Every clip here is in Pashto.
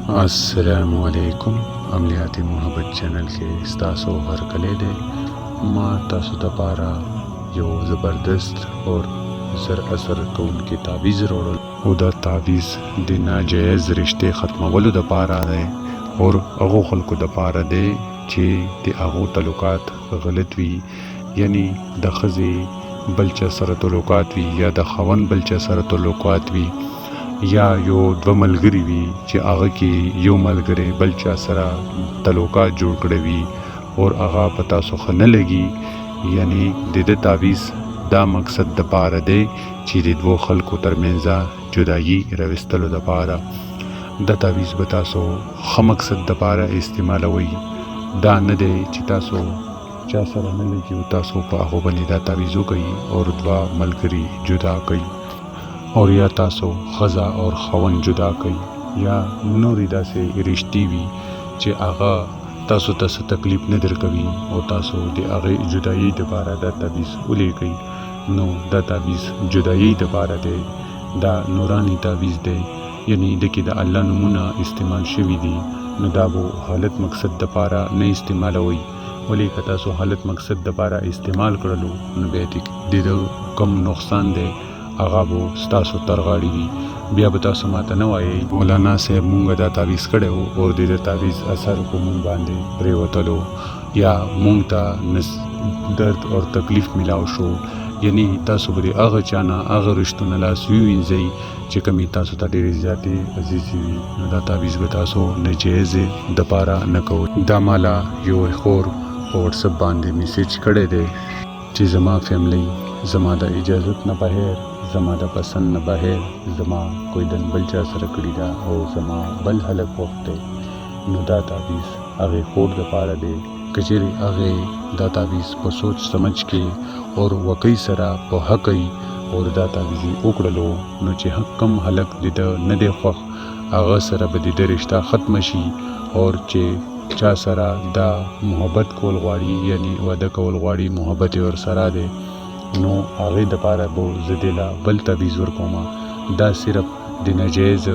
السلام علیکم، عملیات محبت چینل کې ستاسو هرکلی دی. ما تاسو د پاره یو زبردست او زر اثر کوونکی تعویذ راوړل، او دا تعویذ د ناجایز رشتې ختمولو د پاره دی او هغو خلکو د پاره دی چې د هغو تعلقات غلط وي، یعنی د ښځې بل چا سره تعلقات وي یا د خاوند بل چا سره تعلقات وي، یا یو دوه ملګري وي چې هغه کې یو ملګری بل چا سره تعلقات جوړ کړی وي اور هغه په تاسو ښه نه لګي. یعنی د ده تعویذ دا مقصد د پاره دی چې د دوو خلکو ترمنځ جدایي راوستلو د پاره دا تعویذ به تاسو ښه مقصد د پاره استعمالوئ. دا نه دی چې تاسو چا سره نه لګي او تاسو په هغو باندې دا تعویذ وکئ اور دوه ملګري جدا کئ، اور یا تاسو ښځه اور خاوند جدا کئ، یا نورې داسې رشتې وي چې هغه تاسو ته څه تکلیف نه درکوي او تاسو د هغې جدایۍ دپاره دا تعویذ ولیکئ. نو دا تعویذ جدایۍ دپاره دی، دا نوراني تعویذ دی، یعنی د کې د الله نومونه استعمال شوي دي. نو دا به غلط مقصد دپاره نه استعمالوئ، ولې که تاسو غلط مقصد دپاره استعمال کړلو نو بیا د ده کوم نقصان دی هغه به ستاسو تر غاړې وي. بیا به تاسو ماته نه وایئ مولانا صاحب مونږ دا تعویذ کړی و او د ده تعویذ اثر په مونږ باندې پرېوتلو، یا مونږ ته درد او تکلیف ملاو شو. یعنی تاسو به د هغه چا نه هغه رشتو نه لاس ووینځئ چې کومې تاسو ته ډېرې زیاتې عزیزې وي. نو دا تعویذ به تاسو ناجایزې دپاره نه کوئ. دا ماله یو خور په واتساپ باندې میسج کړی دی چې زما فیملی زما د اجازت نه بغیر، زما د پسند نه بغیر زما کویدن بل چا سره کړې ده او زما بل هلک وخت دی. نو دا تعویذ هغې خور دپاره دی. که چېرې هغې دا تعویذ په سوچ سمجھ کې اور وکۍ سره په حق اور دا تعویذ یې وکړلو، نو چې کم هلک د ده نه دی خوښ هغه سره به د ده رشته ختمه شي، اور چې چا سره دا محبت کول غواړي، یعنی واده کول غواړي، محبت یې ورسره دی، نو هغې دپاره به زه دې له بل تعویذ ورکوم. دا صرف د ناجایز،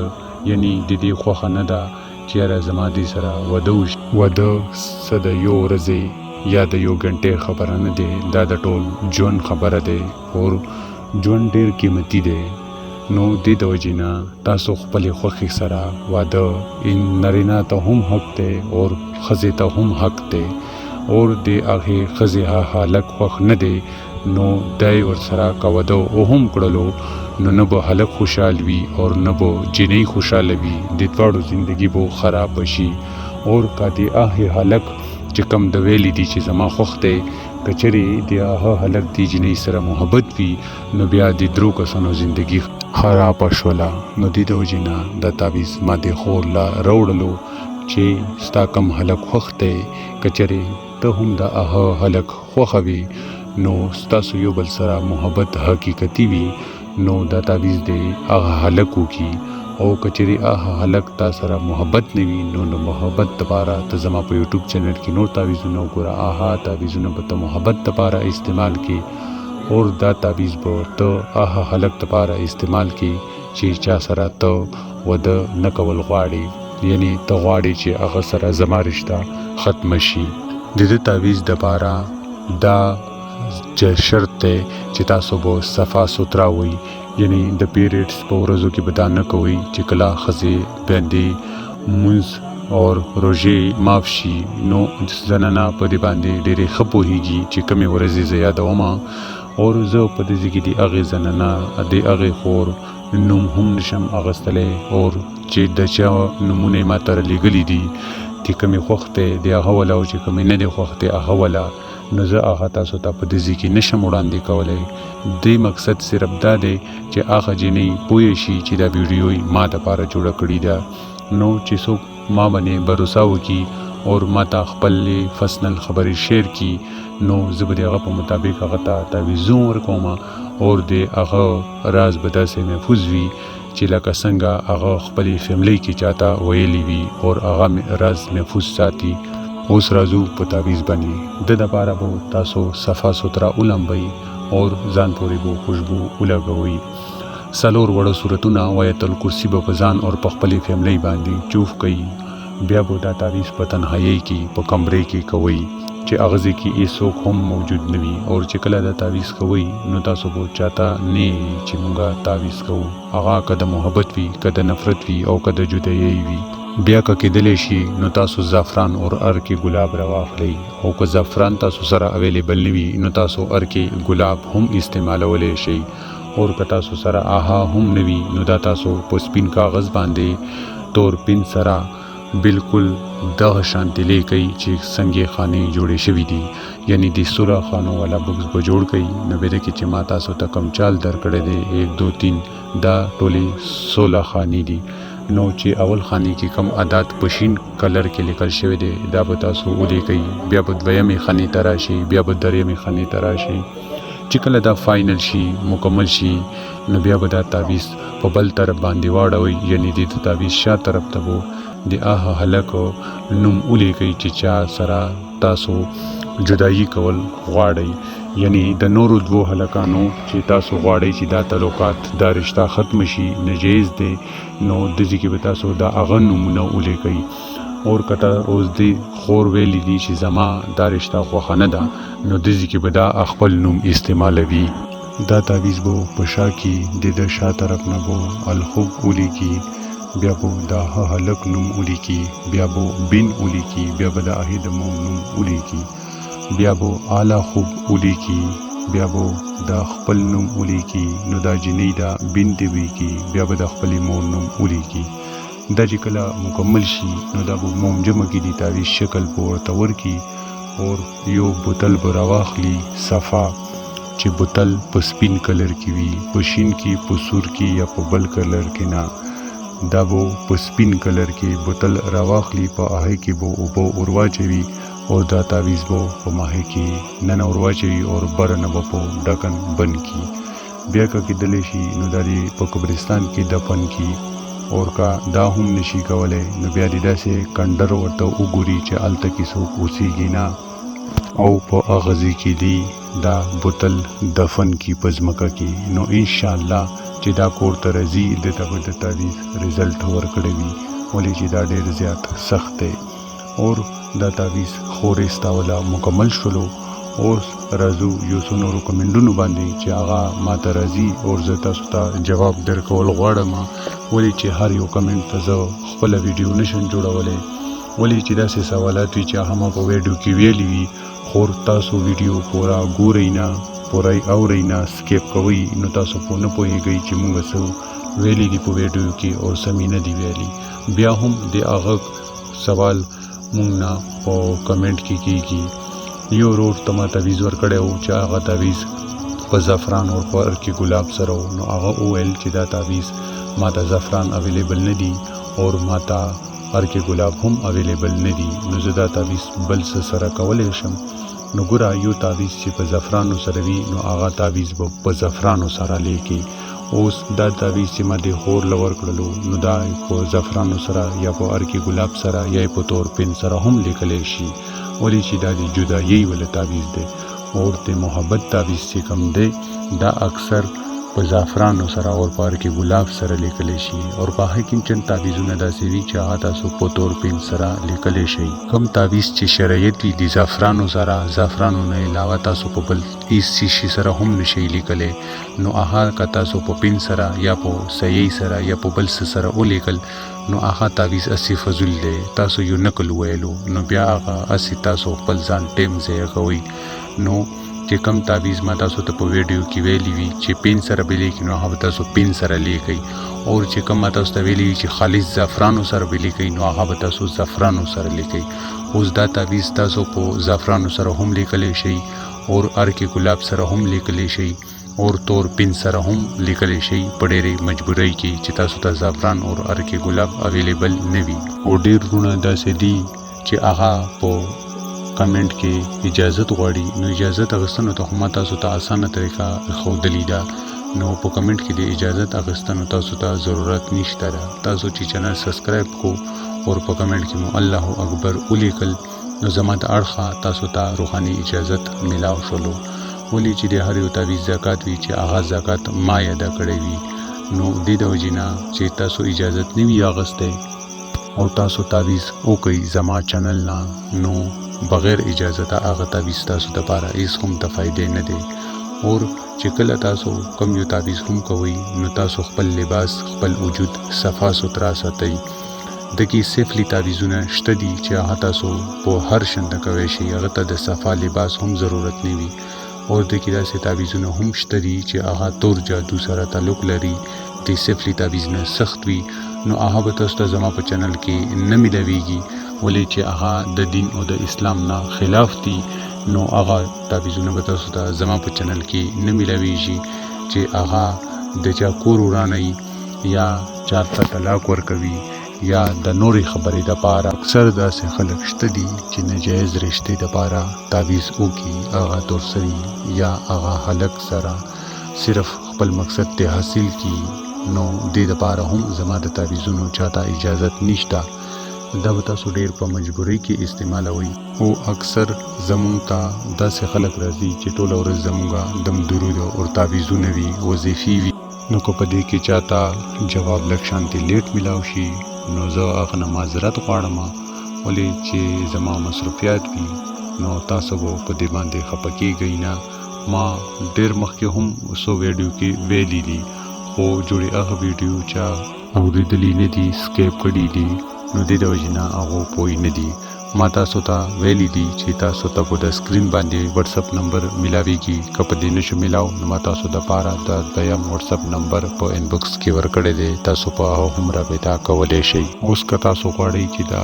یعنی د دې خوښه نه ده چې یاره زما دې سره واده وشي. واده څه د یو ورځې یا د یو ګنټې خبره نه دی، دا د ټول ژوند خبره دی اور ژوند ډېر قیمتي دی. نو دې د وجې نه تاسو خپلې خوښې سره واده، ان نارینه ته هم حق دی اور ښځې ته هم حق دی، اور د هغې ښځې هلک خوښ نه دی نو دی ورسره که واده هم کړلو نو نه به هلک خوشحال وي اور نه به جینۍ خوشحاله وي، د دواړو زندګي به خرابه شي. اور که د هغې هلک چې کوم د ویلي دي چې زما خوښ دی، که چېرې د هغه هلک د جینۍ سره محبت وي نو بیا د درو کسانو زندګي خرابه شوله. نو دې د وجې نه دا تعویذ ما د خور له راوړلو چې ستا کوم هلک خوښ دی، که چېرې ته هم د هغه هلک خوښه وي نو ستاسو یو بل سره محبت حقیقتي وي، نو دا تعویذ دی هغه هلک وکړي. او که چېرې هغه هلک تا سره محبت نه وي نو د محبت دپاره ته زما په یوټیوب چینل کې نور تعویذونه وګوره، هغه تعویذونه به ته محبت دپاره استعمال کړې، اور دا تعویذ به ته هغه هلک دپاره استعمال کړې چې چا سره ته واده نه کول غواړې، یعنی ته غواړې چې هغه سره زما رشته ختمه شي. د دې تعویذ دپاره دا شرط دی چې تاسو به صفا سوتره وئ، یعنی د پیریډز په ورځو کې به دا نه کوئ چې کله ښځې باندې مونځ اور روژې معاف شي، نو زنانه په دې باندې ډېرې ښه پوهېږي چې کومې ورځې زه یادوم. اور زه په دې ځای کې د هغې زنانه د هغې خور نوم هم نشم اخیستلی، اور چې د چا نومونه یې ما ته رالیږلي دي چې کومې خوښ دی د هغه وله او چې کومې نه دی خوښ دی هغه وله، نو زه هغه تاسو ته په دې ځای کې نشم وړاندې کولی. دې مقصد صرف دا دی چې هغه جینۍ پوه شي چې دا ویډیو یې ما دپاره جوړه کړې ده، نو چې څوک ما باندې بھروسه وکړي اور ما ته خپلې فصنل خبرې شیر کړي، نو زه به د هغه په مطابق هغه ته تعویذونه ورکوم، اور د هغه راز به داسې محفوظ وي چې لکه څنګه هغه خپلې فیملی کې چاته ویلي وي اور هغه راز محفوظ ساتي. اوس راځو په تعویذ باندې. د دپاره به تاسو صفا سوتره ولمبئ اور ځان پورې به خوشبو ولګوئ. څلور وړه سورتونه او آیت الکرسي به په ځان او په خپلې فیملۍ باندې چوف کوي. بیا به دا تعویذ په تنهایۍ کې په کمرې کې کوئ چې هغه ځای کې هیڅوک هم موجود نه وي. او چې کله دا تعویذ کوئ نو تاسو به چاته نه یئ چې مونږه تعویذ کوو، هغه که د محبت وي، که د نفرت وي او که د جدایۍ وي. بیا که کېدلی شي نو تاسو زعفران اور عرق ګلاب راواخلئ، او که زعفران تاسو سره اویلیبل نه وي نو تاسو عرق ګلاب هم استعمالولی شئ. اور که تاسو سره آها هم نه وي نو دا تاسو په سپین کاغذ باندې تور پین سره بالکل دغه شانتې لیکئ چې څنګه خانې جوړې شوې دي، یعنی د سوره خانو والا بکس به جوړ کړئ. نو به دې کې چې ما تاسو ته کوم چال درکړی دی 1 2 3، دا ټولې 16 خانې دي. نو چې اول خانې کې کوم عدد په شین کلر کې لیکل شوی دی دا به تاسو ولیکئ، بیا به دویمې خانې ته راشئ، بیا به درېیمې خانې ته راشئ. چې کله دا فاینل شي، مکمل شي، نو بیا به دا تعویذ په بل طرف باندې واړوئ، یعنی د تعویذ شا طرف ته به د هغه هلک نوم ولیکئ چې چا سره تاسو جدایي کول غواړئ، یعنی د نورو دوو هلکانو چې تاسو غواړئ چې دا تعلقات دا رشته ختم شي، ناجایز دی، نو د دې کې به تاسو د هغه نومونه ولیکئ. اور که تا اوس دې خور ویلي دي چې زما دا رشته خوښه نه ده، نو د دې کې به دا خپل نوم استعمالوي. دا تعویذ به په شا کې د ده شا طرف نه به الحب ولیکي، بیا به د هغه هلک نوم ولیکي، بیا به بن ولیکي، بیا به د هغې د مور نوم ولیکي، بیا به اعلی خوب ولیکي، بیا به د خپل نوم ولیکي، نو دا جینۍ ده بنت ولیکي، بیا به د خپلې مور نوم ولیکي. دا چې کله مکمل شي نو دا به موم جمع کړي، د تعویذ شکل به ورته ورکړي، اور یو بوتل به راواخلي صفا، چې بوتل په سپین کلر کې وي، په شین کې، په سور کې یا په بل کلر کې نه، دا به په سپین کلر کې بوتل راواخلي، په هغې کې به اوبه ور واچوي، او دا تعویذ به په ماهي کې ننه ور واچوي، او بره نه به په ډکن بند کړي. بیا که کېدلی شي نو دا دې په قبرستان کې دفن کړي، اور که دا هم نشي کولی نو بیا دې داسې کنډر ورته وګوري چې هلته کې څوک اوسېږي نه، او په هغه ځای کې دي دا بوتل دفن کړي په ځمکه کې. نو انشاءالله چې دا کور ته راځي ده ته به د تعویذ رزلټ ورکړی وي، ولې چې دا ډېر زیات سخت دی. اور دا تعویذ خورې ستاوله مکمل شولو. اوس راځو یو څو نورو کمنټونو باندې چې هغه ما ته راځي، او زه تاسو ته جواب درکول غواړم، ولې چې هر یو کمنټ ته زه خپله ویډیو نشم جوړولی، ولې چې داسې سوالات وي چې هغه ما په ویډیو کې ویلي وي، خو تاسو ویډیو پوره ګورئ نه، پوره یې اورئ نه، سکیپ کوئ، نو تاسو پوه نه پوهېږئ چې موږ څه ویلي دي په ویډیو کې او څه مې نه دي ویلي. بیا هم د هغه سوال موږ نه په کمنټ کې کېږي. یو ورور ته ما تعویذ ورکړی و چې هغه تعویذ په زعفران او په عرق ګلاب سره و، نو هغه وویل چې دا تعویذ ما ته زعفران اویلیبل نه دي او ما ته عرق ګلاب هم اویلیبل نه دي، نو زه دا تعویذ بل څه سره کولی شم. نو ګوره یو تعویذ چې په زعفرانو سره وي نو هغه تعویذ به په زعفرانو سره لیکي. اوس دا تعویذ چې ما دې خور له ورکړلو نو دا په زعفرانو سره یا په عرق ګلاب سره یا په تور پین سره هم لیکلی شي، ولې چې دا د جدایۍ وله تعویذ دی. اور د محبت تعویذ چې کوم دی دا اکثر په زعفرانو سره او په عرق ګلاب سره لیکلی شي، او په هغې کې چند تعویذونه داسې وي چې هغه تاسو په تور پین سره لیکلی شئ. کوم تعویذ چې شرایط وي د زعفرانو سره، زعفرانو نه علاوه تاسو په بل هیڅ شي سره هم نشئ لیکلی، نو هغه که تاسو په پین سره یا په سیۍ سره یا په بل څه سره ولیکل نو هغه تعویذ هسې فضول دی، تاسو یو نقل وویلو، نو بیا هغه هسې تاسو خپل ځان ټایم ضایع کوئ. نو چې کوم تعویذ ما تاسو ته په ویډیو کې ویلي وي چې پین سره به لیکئ نو هغه به تاسو پین سره لیکئ، او چې کوم ما تاسو ته ویلي وي چې خالص زعفرانو سره به لیکئ نو هغه به تاسو زعفرانو سره لیکئ. اوس دا تعویذ تاسو په زعفرانو سره هم لیکلی شئ، او عرق ګلاب سره هم لیکلی شئ، او تور پین سره هم لیکلی شئ په ډېرې مجبورۍ کې چې تاسو ته زعفران او عرق ګلاب اویلیبل نه وي. او ډېر وروڼه داسې دي چې هغه په کمنټ کې اجازت غواړي، نو اجازت اخیستنو ته خو ما تاسو ته اسانه طریقه ښودلې ده، نو په کمنټ کې د اجازت اخیستنو تاسو ته ضرورت نشته ده. تاسو چې چینل سبسکرایب کو او په کمنټ کې مو الله اکبر ولیکل نو زما د اړخه تاسو ته روحاني اجازت میلاو شولو. ولې چې د هر یو تعویذ زکات وي چې هغه زکات ما ادا کړی وي، نو دې د وجې نه چې تاسو اجازت نه وي اغستی او تاسو تعویذ وکئ زما چینل نه، نو بغیر اجازته هغه تعویذ تاسو دپاره هیڅ هم د فایدې نه دی. اور چې کله تاسو کوم یو تعویذ هم کوئ نو تاسو خپل لباس، خپل وجود صفا سوترا ساتئ. دکې سفلي تعویذونه شته دي چې هغه تاسو په هر شنده کوی شئ، هغه ته د صفا لباس هم ضرورت نه وي. اور دکې داسې تعویذونه هم شته دي چې هغه تور جادو سره تعلق لري، د سفلي تعویذ نه سخت وي، نو هغه به تاسو ته زما په چینل کې نه ملاویږي، ولې چې هغه د دین او د اسلام نه خلاف دي. نو هغه تعویذونه به تاسو ته زما په چینل کې نه ملاویږي چې هغه د چا کور ورانوي یا چاته طلاق ورکوي یا د نورې خبرې دپاره. اکثر داسې خلک شته دي چې ناجایز رشتې دپاره تعویذ وکړي، هغه تورسري یا هغه هلک سره صرف خپل مقصد ته حاصل کړي، نو دې دپاره هم زما د تعویذونو چاته اجازت نشته. دا به تاسو ډیر په مجبورۍ کې استعمالوئ. او اکثر زمونږ ته داسې خلک راځي چې ټوله ورځ زمونږ دم درود او تعویذونه وي، وظیفې وي، نو که په دې کې چاته جواب لږ شانتې لیټ ملاو شي نو زه هغه نه معذرت غواړم، ولې چې زما مصروفیات وي، نو تاسو به په دې باندې خفه کیږئ نه. ما ډیر مخکې هم څو ویډیو کې ویلي دي، خو جوړې هغه ویډیو چا اورېدلي نه دي، سکیپ کړي دي، نو دې د وجې نه هغو پوه نه دي. ما تاسو ته ویلي دي چې تاسو ته په د سکرین باندې واتساپ نمبر ملاویږي، که په دې نشو ملاو نو ما تاسو دپاره د دویم واتساپ نمبر په انباکس کې ورکړی دی، تاسو په هغه هم رابطه کولی شئ. اوس که تاسو غواړئ چې دا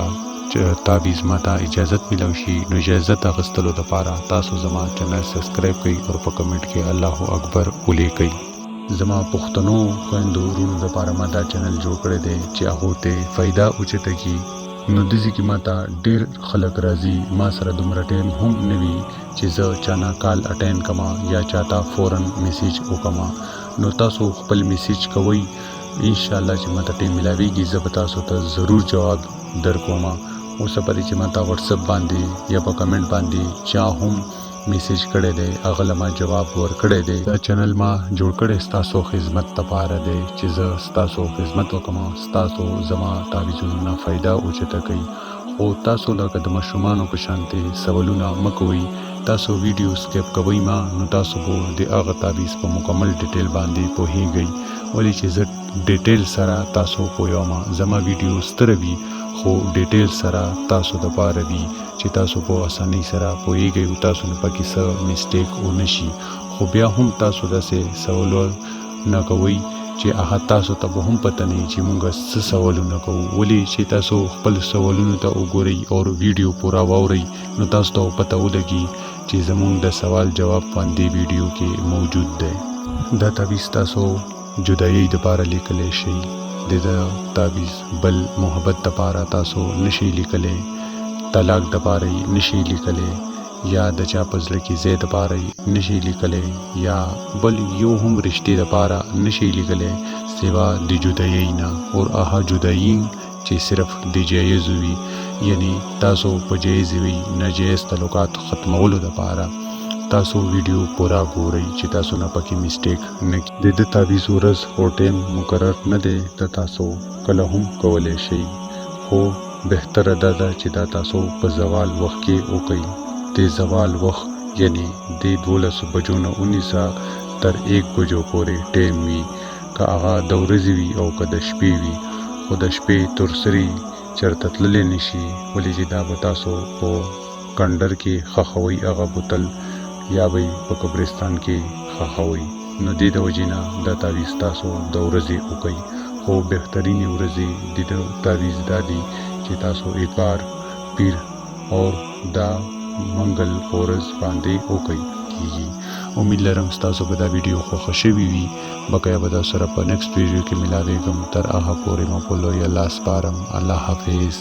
تعویذ ما ته اجازت ملاو شي، نو اجازت اخیستلو دپاره تاسو زما چینل سبسکرایب کړئ او په کمنټ کې الله اکبر ولیکئ. زما پښتنو خویندو وروڼو دپاره ما دا چینل جوړ کړی دی چې هغو ته فایده اوچته کړي. نو داسې کې ما ته ډېر خلک راځي، ما سره دومره ټایم هم نه وي چې زه چا نه کال اټینډ کړم یا چا ته فوراً میسج وکړم. نو تاسو خپل میسج کوئ، انشاءالله چې ما ته ټایم ملاویږي زه به تاسو ته ضرور جواب درکوم. اوسه پورې چې ما ته واتساپ باندې یا په کمنټ باندې چا هم میسج کړی دی هغه له ما جواب ورکړی دی. دا چینل ما جوړ کړی ستاسو خدمت دپاره دی چې زه ستاسو خدمت وکړم، ستاسو زما تعویذونو نه فایده اوچته کړئ. خو تاسو لکه د ماشومانو په شانتې سوالونه مه کوئ، تاسو ویډیو سکیپ کوئ ما، نو تاسو به د هغه تعویذ په مکمل ډیټیل باندې پوهیږئ، ولې چې زه ډیټیل سره تاسو پوهوم. زما ویډیو ستره وي خو ډیټیل سره تاسو دپاره وي چې تاسو په اسانۍ سره پوهیږئ او تاسو نه پکې څه مسټیک ونه شي. خو بیا هم تاسو داسې سوالونه کوئ چې هغه تاسو ته به هم پته نه وي چې موږ څه سوالونه کوو، ولې چې تاسو خپل سوالونو ته وګورئ او ویډیو پوره واورئ نو تاسو ته به پته ولګي چې زموږ د سوال جواب باندې ویډیو کې موجود دی. دا تعویذ تاسو جدایۍ دپاره لیکلی شئ، د ده تعویذ بل محبت دپاره تاسو نشئ لیکلی، طلاق دپاره یې نشئ لیکلی، یا د چا په زړه کې ځای دپاره یې نشئ لیکلی، یا بل یو هم رشتې دپاره نشئ لیکلی سوا د جدایۍ نه. اور هغه جدایي چې صرف د جایز وي، یعنی تاسو په جایز وي ناجایز تعلقات ختمولو دپاره تاسو ویډیو پوره ګورئ چې تاسو نه پکې مسټیک نه کړي. د ده تعویذ ورځ او ټایم مقرر نه دی، دا تاسو کله هم کولی شئ، خو بهتره دا ده چې دا تاسو په زوال وخت کې وکئ. د زوال وخت یعنی د 12 بجو نه ونیسه تر 1 بجو پورې ټایم وي، که هغه د ورځې وي او که د شپې وي. خو د شپې تورسري چېرته تللی نه شي، ولې چې دا به تاسو په کنډر کې ښخوئ هغه بوتل، یا به یې په قبرستان کې ښخوئ. نو دې د وجې نه دا تعویذ تاسو د ورځې وکئ. خو بهترینې ورځې د ده تعویذ دا دي چې تاسو اتوار، پیر او دا منګل په ورځ باندې وکئ کیږي. امید لرم ستاسو به دا ویډیو خوښه شوې وي. بقایا به تاسو سره په نیکسټ ویډیو کې ملاویږم. تر هغه پورې مو په لوی الله سپارم. الله حافظ.